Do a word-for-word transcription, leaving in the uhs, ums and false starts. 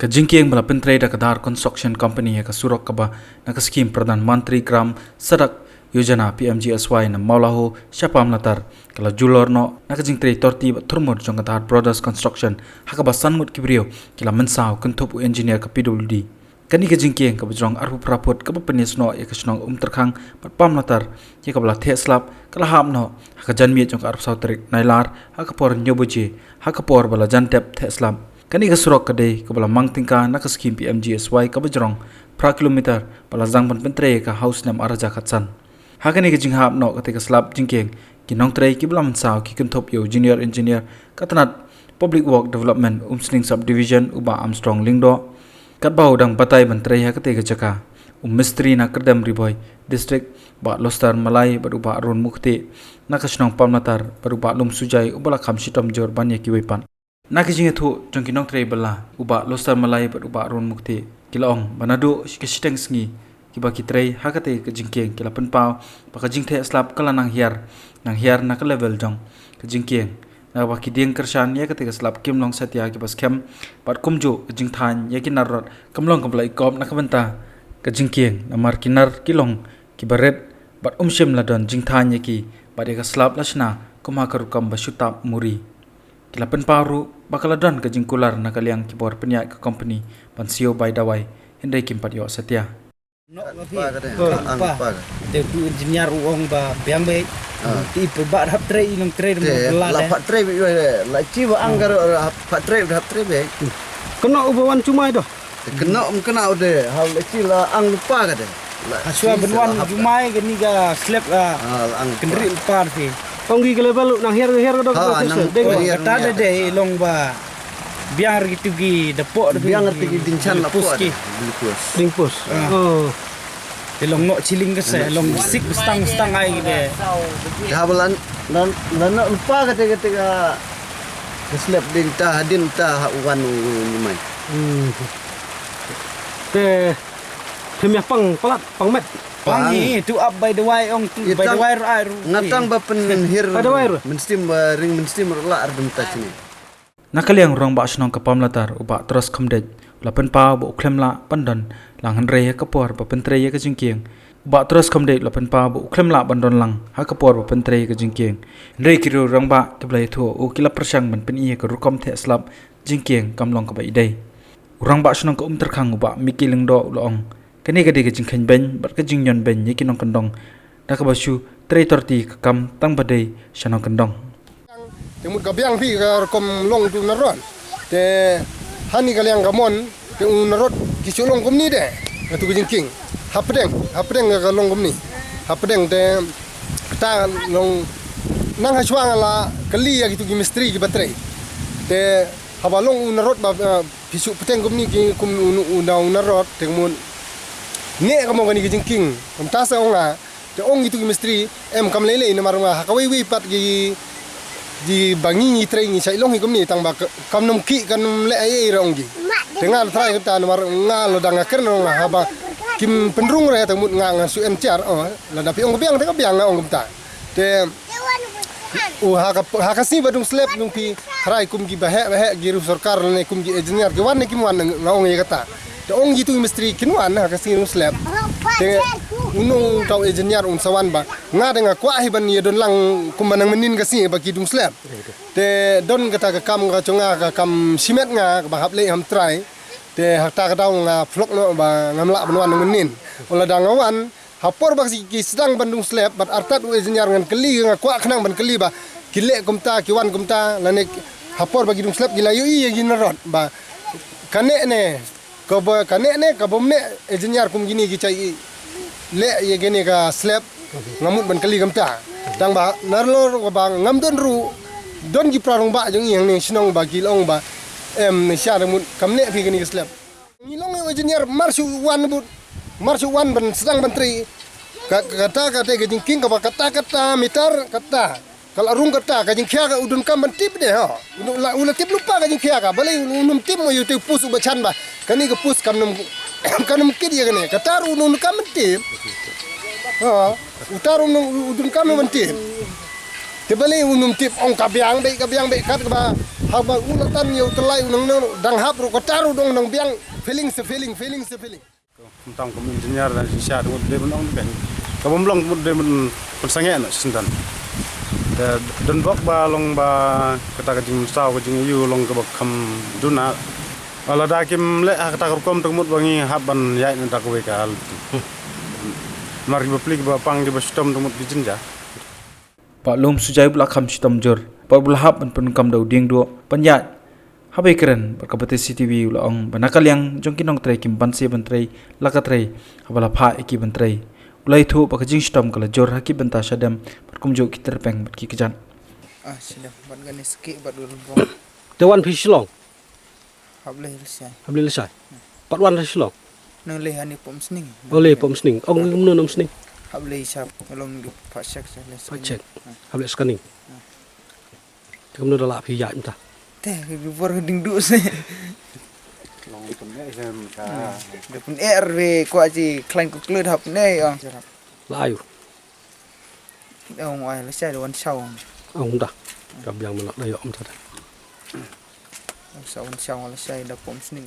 Ka jingkieng ba la pyntrei da ka Dhar Construction Company ïa ka surok kaba na ka skhim Pradhan Mantri Gram Sadak Yojana P M G S Y na Mawlaho sha Pamlatar ka la julor noh na ka jingtrei torti bad thurmur jong ka Dhar Brothers Construction, ha kaba san ngut ki briew ki la mynsaw kynthup u engineer ka P W D. Kane ka jingkieng kaba jrong arphew phra phut kaba pynïasnoh ïa ka shnong Umtyrkhang bad Pamlatar, ïa kaba la theh slap ka la hap noh ha ka janmiet jong ka arphew saw tarik Nailar ha ka por hynñiew baje, ha ka por ba la jan dep theh slap. Kane ka surok ka dei kaba la mang tyngka na ka skhim P M G S Y kaba jrong phra kilometer ba la sdang ban pyntrei ïa ka ha u snem ar hajar khatsan. Ha kane ka jinghap noh kata ka slap jingkieng, ki nongtrei kiba la mynsaw ki kynthup ïa u Junior Engineer ka tnat Public Work Development, Umsning Subdivision, u Bah Armstrong Lyngdoh, katba u dang batai ban trei ha kata ka jaka, u mistri na Kyrdem Ri Bhoi District, Bah Lostar Malai, bad u Bah Arun Mukti na ka shnong Pamlatar, bad u Bah Lum Sujai uba la kham shitom jur ban ïa kiwei pat. Na ka jingïathuh jong ki nongtrei bylla, u Bah Lostar Malai bad u Bah Arun Mukti ki la ong ba naduh ka shiteng sngi kiba ki trei ha kata ka jingkieng, ki la pynpaw ba ka jingtheh slap ka la nang hiar, nang hiar na ka level jong ka jingkieng. Naba ki dieng kyrshan ïa kata ka slap kim long satia kiba skhem, bad kumjuh ka jingthaiñ ïa ki nar rot kam long kaba la ikop na ka bynta ka jingkieng, namar ki nar ki long kiba rit bad um shym la don jingthaiñ ïa ki, bad ïa ka slap la shna kum ha ka rukom ba shu tap muri. Ki la pynpaw ruh ba ka la don ka jingkular na ka liang ki bor pynïaid ka kompani ban siew bai dawai, hynrei kim pat ïoh satia. Te tu engineer u ong ba biang beit. Te i pynbah hap trei, i nongtrei. Te la pat trei beit, la chi ba ang ka ruh, la pat trei, hap trei beit. Kano uba wan jumai doh? Te kano um kano de, ha la chi la ang lypa ka de. Hashwa ban wan jumai kane ka slap la kyndit lypa te. Ong ki ka level nang hiar, hiar ka dong. Kata de de long ba biang ri tu ki da poh, biang ri tu ki dinchan la poh. Ding pus. Oh. Te long noh chiling ka se, long sik stang stang ai de. Ka ba lan, lan, lan noh lypa kata, kata ka slap ding ta hadien ta ha wan u ni mai. Hmm. Te, te mih pang palat, pang met. Pang ni tu ap bai dawai ong tu, bai dawai ruh ai ruh. Ngatang ba pynhir. Bai dawai ruh. Mynsiem ba ring mynsiem ruh la ar dum ta chini. Na ka liang u Rangbah Shnong ka Pamlatar, u Bah Tros Khymdeit, u la pynpaw ba u khlem lah ban don lang hynrei ha ka por ba pyntrei ïa ka jingkieng. U Bah Tros Khymdeit u la pynpaw ba u khlem lah ban don lang ha ka por ba pyntrei ïa ka jingkieng. Hynrei ki riew rangbah kiba la ïathuh u ki la pyrshang ban pyni ïa ka rukom theh slap jingkieng kam long kaba i dei. U Rangbah Shnong ka Umtyrkhang, u Bah Mickey Lyngdoh, u la ong, kane ka dei ka jingkheiñ beiñ bad ka jingñion beiñ ïa ki nongkyndong da kaba shu trei torti ka kam tang ba dei sha nongkyndong. Te mut ka biang phi ka rukom long tu na rot. Te hani ka liang ka mon, te u na rot ki shu long kumne de. Ka tu ka jingkieng. Hapdeng, hapdeng ka long kumne. Hapdeng te ta long nang hashwa nga la kylli ïa ki tu ki mistri kiba trei. Te haba long u na rot ba, eh, phi shu pteng kumne ki kum u, u, u na, u na rot, te mut ne ka mon kane ka jingkieng. Kumta sa ong nga, te ong ki tu ki mistri, em kam lei lei namar nga ha kawei wei pat ki, ki ba ngi ngi trei ngi shait long hi kumne tang ba ka, kam nym ki, kam nym leh ei ei re ong ki. Te nga la trai kumta namar nga la dang nga kren ong nga haba kim pynrung re te mut nga nga shu en tiar, oh, la da phi ong ka biang te ka biang nga ong kumta. Te u ha ka, ha ka sngi ba dung slap dung phi trai kum ki ba heh ba heh ki riew sorkar ne kum ki engineer ki wan ne kim wan nga ong ïa kata. Te ong ki tu ki mistri kin wan ha ka sngi dung slap. Te u nong tau engineer un sa wan ba nga da nga kwah hi ban ïa don lang kum ba nang mynnin ka sngi ba ki dung slap. Te don kata ka kam ka jong nga ka kam shimet nga ba hap leh ham trai. Te ha kata ka daw nga phlok noh ba ngam lah ban wan nang mynnin. U la da nga wan ha por ba ki sdang ban dung slap bad artat u engineer ngan kylli, nga kwah khnang ban kylli ba ki leh kumta, ki wan kumta, lane ha por ba ki dung slap ki la ïohi ïa ki na rot ba kane ne, kaba kane ne, kaba mne engineer kum kine ki shait leh ïa kine ka slap, nga mut ban kylli kumta. Tang ba nalor ba ngam don ruh, don ki para rangbah jong ngi hangne shnong ba ki la ong ba em ne sha da mut kam ne phi kine ka slap. Ngi long ïa u engineer mar shu wan bud, mar shu wan ban sdang ban trei. Ka, kata, kata ka jingkieng kaba kata, kata meter, kata. Ka la rung kata, ka jingkhia ka u donkam ban tip de, ha. U la, u la tip lypa ka jingkhia ka, balei u, u nym tip mo ïa u te u post uba chan ba. Kane ka post kam nym, kam nym kit ïa kane. Kata ruh u donkam ban tip. Ha. Uta ruh u, u donkam ban tip. Te balei u nym tip ong ka biang beit, ka biang beit kat kaba Haba u la tan ïa u tyllai u nang nang dang hap ruh ka tar u dong nang biang. Feeling se feeling, feeling se feeling. Kum tam kum engineer da shisha te mut dei ban ong te. Ka bym long te mut dei ban pynsangeh noh shisien. Te don bok ba long ba kata ka jingmynsaw ka jingaiu long kaba kham duna. Lada kim leh ha kata ka rukom te mut ba ngi hap ban ïaid na kata kawei ka lynti. Namar kiba plie kiba pang kiba shitom te mut ki jynjar. Bah Lum Sujai ba la kham shitom jur, ba u la hap ban pyndonkam da u dieng duh ban ïaid. Haba ïakren bad ka Batesi T V u la ong ba na ka liang jong ki nongtrei kim banse ban trei la ka trei, haba la phah ïa ki ban trei. U la ïathuh ba ka jingshitom ka la jur ha ki bynta shadem bad kumjuh ki tyrpeng bad ki kjat. Ah, shadem bad kane ski bad u lbong. Te wan phi Shillong? Hap lei lashai. Hap lei lashai. Pat wan na Shillong? Nang lei hani pom sning. Oh, lei pom sning. Ong kumno nom sning? Hap lei sap, long ki pha check sa lei. Pha check. Hap lei scanning. Te kumno da lah phi ïaid mynta? Te ki bor ding du se. Long pyneh sem ka. Da pyneh re kwah ji khlaiñ ko klut hap pyneh ong. La ayu. Ong ai lashai da wan shaw. Ong da. Ka biang mynta da ïoh mynta da. Sa wan shaw lashai da pom sning.